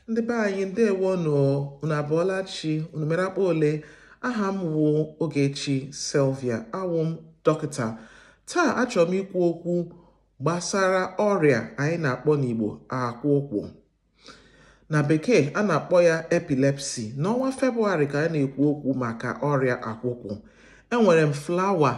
Ndị be anyị, ndewonụ. Unu abọọla chi? Unu mere akpa ole? Aha m wụ Ogechi Sylvia, awụ m dọkịta. Taa achọrọ m ikwu okwu gbasara ọrịa anyị na-akpọ n'Igbo akwụkwụ, na bekee a na-akpọ ya epilepsy. N'ọnwa Febụwarị ka anyị na-ekwu okwu maka ọrịa akwụkwụ. Enwere m flower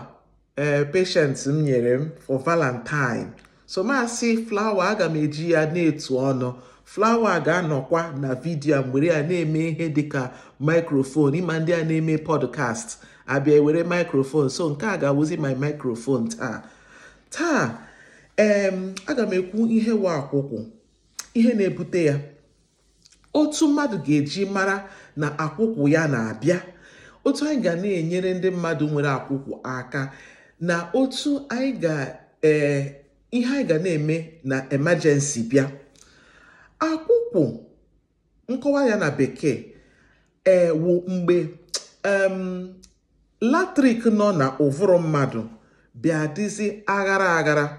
patient m nyere m for Valentine, so m asị flower aga m eji ya na-etu ọnụ. Flower ga-anọkwa na vidiyo a were ya na-eme ihe dịka microphone. Ịma ndị a na-eme podcast abịa ewere microphone, so nke a ga-awụzi my microphone taa. Taa aga m ekwu ihe wụ akwụkwụ, ihe na-ebute ya, otu mmadụ ga-eji mara na akwụkwụ ya na-abịa, otu anyị ga na-enyere ndị mmadụ nwere akwụkwụ aka, na otu anyị ga ihe anyị ga na-eme na emergency bịa. Akwụkwụ, nkọwa ya na bekee wụ mgbe latrik nọ na ụvụrụ mmadụ bịa dịzi aghara aghara.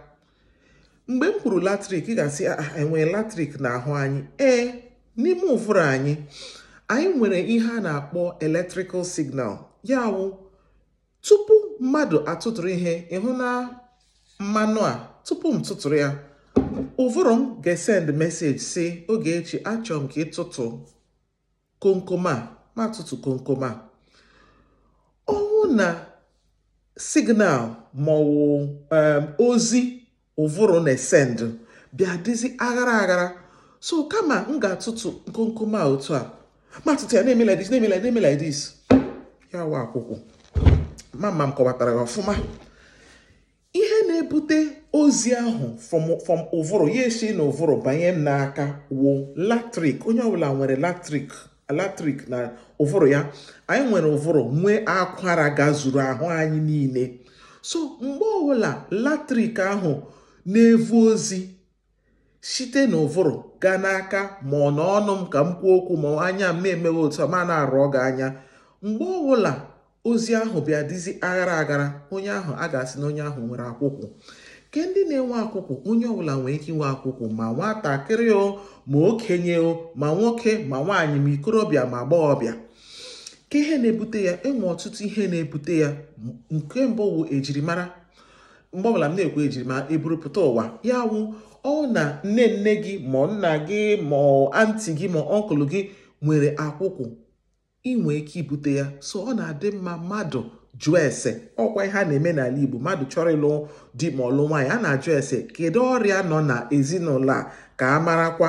Mgbe m kwuru latrik, ị ga-asị, enwere latrik n'ahụ anyị?" Ee, n'ime ụvụrụ anyị, anyị nwere ihe a na-akpọ electrical signal. Ya wụ, tupu mmadụ atụtụrụ ihe, ịhụ na mmanụ a, tupu m tụtụrụ ya, ụvụrụ m ga-esend message si, "Ogechi, achọrọ m ka ị tụtụ komkom a." Ma tụtụ komkom a, ọnwụ na signal maọwụ ozi ụvụrụ na-esend bịa dịzi aghara aghara. So kama m ga-atụtụ komkom a otu a, ma tụtụ ya na-eme like this, na-eme like, na-eme like this. Ya wụ akwụkwụ. Mama m kọwatara ya ọfụma. Ihe na-ebute ozi ahụ from ụvụrụ ya esi n'ụvụrụ banye m n'aka wụ latrik. Onye ọbụla nwere latrik na ụvụrụ ya. Anyị nwere ụvụrụ, nwee akwara gazuru ahụ anyị niile. So mgbe ọbụla latrik ahụ na-evu ozi site n'ụvụrụ gaa n'aka, ma ọ n'ọnụ m ka m kwuo okwu, ma anya m na-emewe otu a, ma na-arụ gị anya, mgbe ọbụla ozi ahụ bịa dịzi aghara aghara, onye ahụ a ga-asị na onye ahụ nwere akwụkwụ. Ke ndị na-enwe akwụkwụ? Onye ọbụla nwere ike inwe akwụkwụ, ma nwatakịrị o, ma okenye o, ma nwoke, ma nwaanyị, ma ikorobịa, ma agbọghọbịa. Ka ihe na-ebute ya? Enwe ọtụtụ ihe na-ebute ya. Nke mbụ wụ ejirimara. Mgbe ọbụla m na-ekwu ejirimara, eburupụta ụwa, ya wụ ọ na nne nne gị, ma nna gị, ma aunty gị, ma uncle gị nwere akwụkwụ, ị nwee ike ibute ya. So ọ na-adị mma mmadụ jụọ ese. Ọkwa ihe a na-eme n'ala Igbo, mmadụ chọrọ ịlụ di ma ọlụ nwaanyị, a na-ajụ ese kedu ọrịa nọ na ezinụlọ a, ka a marakwa.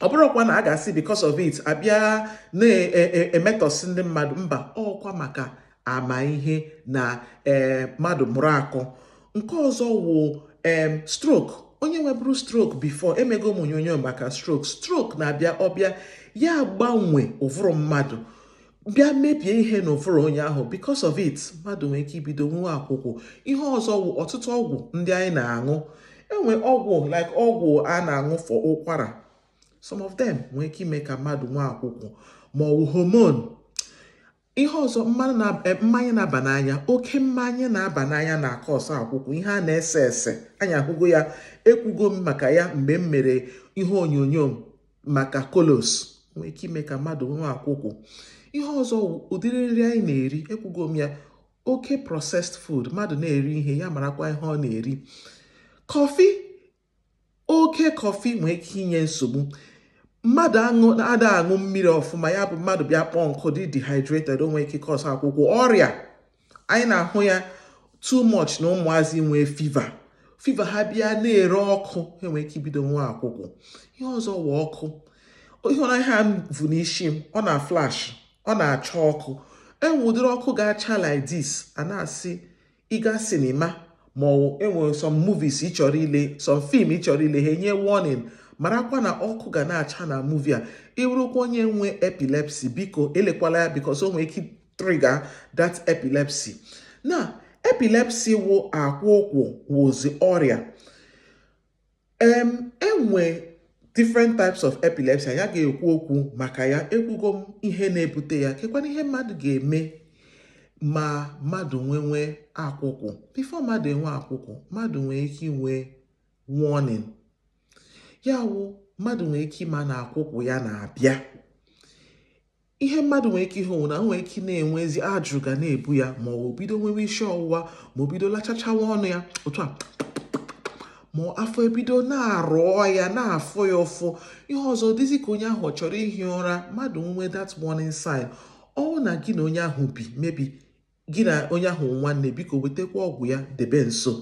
Ọ bụrụkwa na a ga-asị because of it abịa na-emetọsị ndị mmadụ, mba. Ọkwa maka ama ihe na ee mmadụ mụrụ akọ. Nke ọzọ wụ stroke. Onye nweburu stroke before, emego m onyonyo maka stroke. Stroke na-abịa, ọbịa ya gbanwe ụvụrụ mmadụ, bịa mebie ihe n'ụvụrụ onye ahụ. Because of it, mmadụ nwere ike ibido nwewe akwụkwụ. Ihe ọzọ wụ ọtụtụ ọgwụ ndị anyị na-aṅụ. Enwe ọgwụ like ọgwụ a na-aṅụ for ụkwara, some of them nwere ike ime ka mmadụ nwee akwụkwụ, ma ọ bụ hormone. Ihe ọzọ, mmanya na-aba n'anya. Oke mmanya na-aba n'anya na-akọ ọsọ akwụkwụ. Ihe a na-ese ese, anyị ahụgo ya, ekwugo m maka ya mgbe m mere ihe onyonyo maka kolos, nwere ike ime ka mmadụ nwee akwụkwụ. Ihe ọzọ, ụdịrị nri anyị na-eri. Ekwugo m ya, oke processed food. Mmadụ na-eri ihe, ya marakwa ihe ọ na-eri. Kọfị, oke kọfị nwere ike inye nsogbu. Mmadụ aṅụ ada aṅụ mmiri ọfụma, ya bụ mmadụ bịa kpọọ nkụ, dị dehydrated, o nwere ike cause akwụkwọ. Ọrịa anyị na-ahụ ya too much na ụmụazị nwee fever. Fever ha bịa na-ere ọkụ, ha nwere ike ibido nwe akwụkwọ. Ihe ọzọ wụ ọkụ. Ihe ọ ha vụ n'isi m, ọ na flash, ọ na-acha ọkụ. Enwe ụdịrị ọkụ ga-acha like this. A na-asị ịga cinema, ma ọ enwere some movies ị chọrọ ile, some film ị chọrọ ile, ha enye warning, marakwa na ọkụ ga na-acha na movie a. Ịwụrụkwa onye nwe epilepsy, biko elekwala ya, because o nwere ike trigger that epilepsy. Na epilepsy wụ akwụkwụ wụzi ọrịa. Enwe different types of epilepsy, anyị ga-ekwu okwu maka ya. Ekwugo m ihe na-ebute ya. Kekwana ihe mmadụ ga-eme ma mmadụ nwenwe akwụkwụ? Before mmadụ enwe akwụkwụ, mmadụ nwere ike inwe warning. Ya wụ Mmadụ nwere ike ịma na akwụkwụ ya na-abịa. Ihe mmadụ nwere ike ịhụ na nwere ike na-enwezi ajụ ga na-ebu ya, ma ọ bido nwewe isi ọwụwa, ma o bido lachachawa ọnụ ya otu a, ma afọ ebido na-arụọ ya, na-afụ ya ụfụ. Ihe ọzọ dịzi ka onye ahụ chọrọ ihi ụra. Mmadụ nwee that warning sign, ọ na gị na onye ahụ bi, mebi gị na onye ahụ nwanne, biko wetakwa ọgwụ ya debe nso.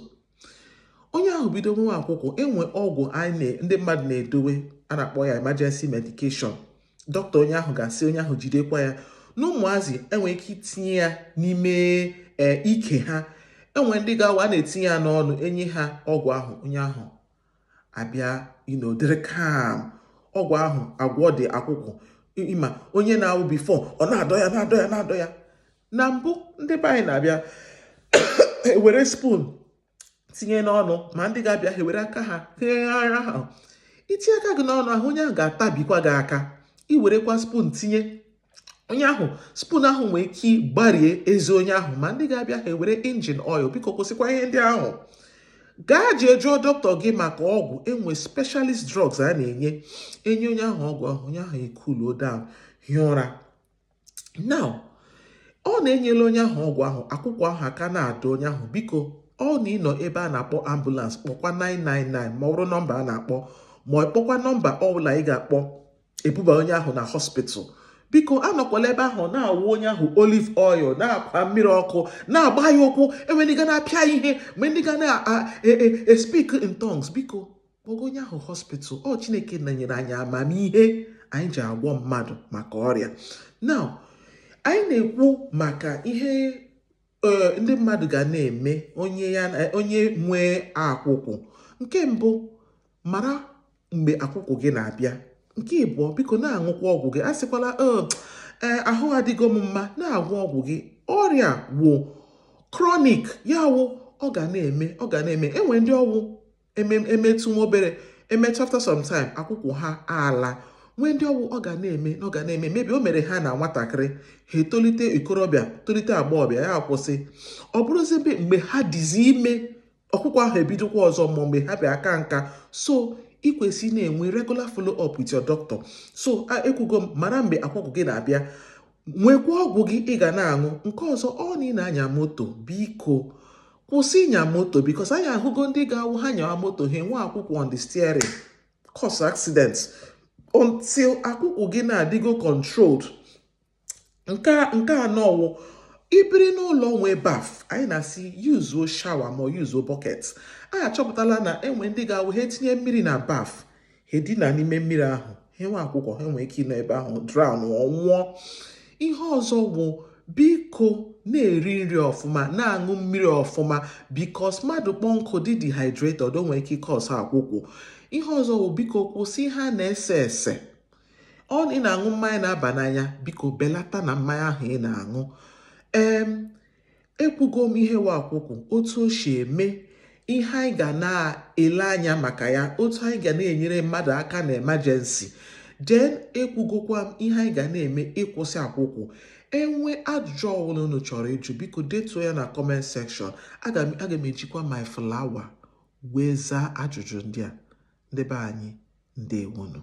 Onye ahụ bido nwewe akwụkwụ, enwe ọgwụ anyị ndị mmadụ na-edowe a na-akpọ ya emergency medication. Dọkịta onye ahụ ga-asị onye ahụ jidekwa ya. Na ụmụazị, enwere ike itinye ya n'ime ike ha. Enwe ndị ga-awa a na-etinye ya n'ọnụ, enye ha ọgwụ ahụ, onye ahụ abịa dịrị calm. Ọgwụ ahụ agwọ dị akwụkwụ. Ịma onye na-awụ before ọ na-adọ ya, na-adọ ya, na-adọ ya. Na mbụ, ndị be anyị na-abịa ewere spoon tinye n'ọnụ, ma ndị ga-abịa ha ewere aka ha ara ahụ. Itinye aka gị n'ọnụ ahụ, onye ahụ ga-atabikwa gị aka. Iwerekwa spoon tinye onye ahụ, spoon ahụ nwee ike gbarie eze onye ahụ. Ma ndị ga-abịa ha ewere engine oil. Biko kwụsịkwa ihe ndị ahụ. Gaa jee jụọ dọkịta gị maka ọgwụ. Enwe specialist drugs a na-enye enye onye ahụ ọgwụ ahụ, onye ahụ ekuluo down, hie ụra. Now, ọ na-enyela onye ahụ ọgwụ ahụ, akwụkwụ ahụ aka na-adọ onye ahụ, biko, ọ na ịnọ ebe a na-akpọ ambulance, kpọkwa 999, ma ọ bụrụ nọmba a na-akpọ, ma ọ kpọkwa nọmba ọbụla ị ga-akpọ ebuba onye ahụ na hospital. Biko, anọkwala ebe ahụ na-awụ onye ahụ olive oil, na-akwa mmiri ọkụ, na-agba ya ụkwụ. Enwe ndị ga na-apịa ihe, mgbe ndị ga na-speak in tongues. Biko, kpọga onye ahụ hospital. Ọ Chineke nyere anyị amamihe anyị ji agwọ mmadụ maka ọrịa. Now, anyị na-ekwu maka ihe ndị mmadụ ga na-eme onye ya onye nwee akwụkwụ. Nke mbụ, mara mgbe akwụkwụ gị na-abịa. Nke ịbụọ, biko, na-aṅụkwa ọgwụ gị. Asịkwala, "Ee, ahụ adịgo m mma." Na-agwọ ọgwụ gị. Ọrịa wụ chronic, ya wụ ọ ga na-eme, ọ ga na-eme. Enwe ndị ọwụ emetụ nwa obere, emetụ, after some time akwụkwụ ha ala. Nwee ndị ọwụ ọ ga na-eme na ọ ga na-eme. Mebi o mere ha na nwatakịrị, ha etolite ikorobịa, tolite agbọghọbịa, ya akwụsị. Ọ bụrụzi mgbe ha dịzi ime, ọkwụkwụ ahụ ebidokwa ọzọ, ma mgbe ha bịa aka nka. So ị kwesị na-enwe regular follow up with your doctor. So ekwugo m, mara mgbe akwụkwụ gị na-abịa, nwekwa ọgwụ gị ị ga na-aṅụ. Nke ọzọ, ọ na ị na-anya moto, biko kwụsị ịnya moto, because anyị ahụgo ndị ga-awụ ha nyawa moto, ha enwe akwụkwụ on the steering, cause accident. Until akwụkwụ gị na-adịgo controlled. Nke anọ wụ, ibiri n'ụlọ nwee bath, anyị na-asị yuzuo shower ma yuzuo bucket. Anyị achọpụtala na enwe ndị ga-awụ ha etinye mmiri na bath, ha edina n'ime mmiri ahụ, ha enwe akwụkwụ, ha nwee ike ịnọ ebe ahụ drown, ọ nwụọ. Ihe ọzọ bụ, biko, na-eri nri ọfụma, na-aṅụ mmiri ọfụma, because mmadụ kpọọ nkụ, dị dehydrated, o nwere ike cause akwụkwụ. Ihe ọzọ bụ, biko, kwụsị ihe a na-ese ese. Ọ ị na-aṅụ mmanya na-aba n'anya, biko belata na mmanya ahụ ị na-aṅụ. Ekwugo m ihe wa akwụkwụ, otu o si eme, ihe anyị ga na-ele anya maka ya, otu anyị ga na-enyere mmadụ aka na emergency. Then ekwugokwa m ihe anyị ga na-eme ịkwụsị akwụkwụ. Enwe ajụjụ ọbụla unu chọrọ ịjụ, biko detuo ya na comment section. Aga m ejikwa my flower wee zaa ajụjụ ndị a. Ndị be anyị, ndewonu.